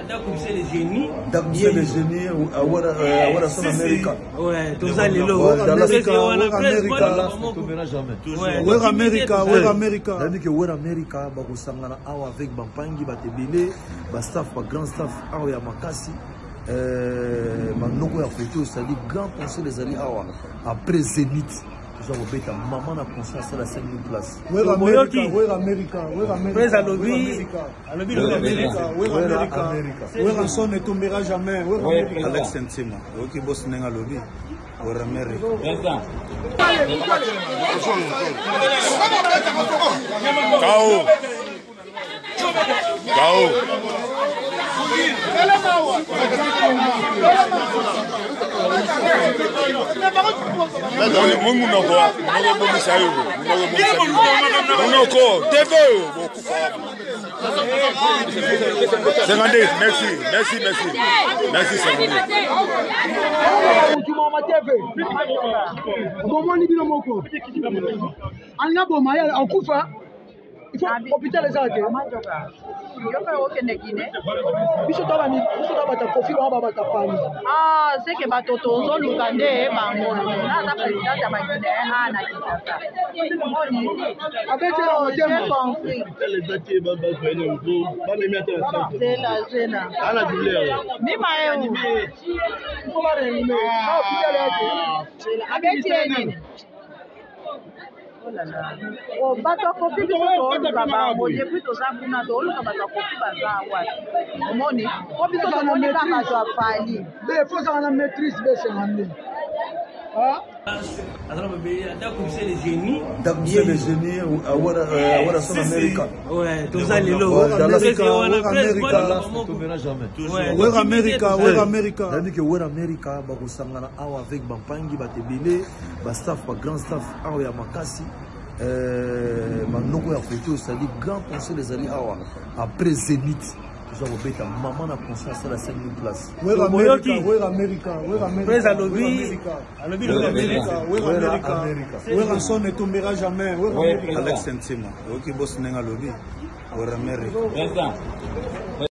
Ndako le génie Werrason America. Ouais, toza lelo. Werra America, Werra America. Nayebi ke Werra America bakosangana awa avec bampangi bato ebele, ba staff, ba grand staff awa ya makasi. Banoko ya kote c'est-à-dire grand concert ezali awa après Zénith. Toza kobeta mama na concert asala 5000 places. Werra America, Werra America, Werra America. Prez alobi alobi Werra America. Werrason ne tombera jamais. Werra America. Alex Ntima, oyoki boss ndenge alobi Werra America. Kao. Kao. Munoko munoko ebomisa yo munoko ebomisa munoko tv oyo bokufa 52 merci merci merci merci 52 Mama TV bomoni bino moko alinga boma ye akufa il faut hôpital eza te okende Guinée biso to biso to bata kofi bango babata fani. Ah, seke bato tozoluka nde bango nga aza présidente ya baguinéen a na Kinshasa. Abetela motema. Zela zela mima eu il faut baréanime hôpital ya te. Abeti ye nini? Oh, bato ya kofi biso tooluka bango depuis toza kuna tooluka bato ya kofi baza wapi omoni po biso tomoni kaka bato ya Fally. Be faut ozala na maîtrise be 52. Ndako le génie Werrason America. Ouais, toza lelo. Werra America, Werra America. Nayebi ke Werra America bakosangana awa avec bampangi bato ebele, ba staff, ba grand staff awa ya makasi. Banoko ya kote c'est-à-dire grand concert ezali awa après Zénith. Toza kobeta mama na concert asala 5000 places. Werra America, Werra America, Werra America. Prez alobi alobi Werra America. Werrason ne tombera jamais. Werra America. Alex Ntima, oyoki boss ndenge alobi Werra America.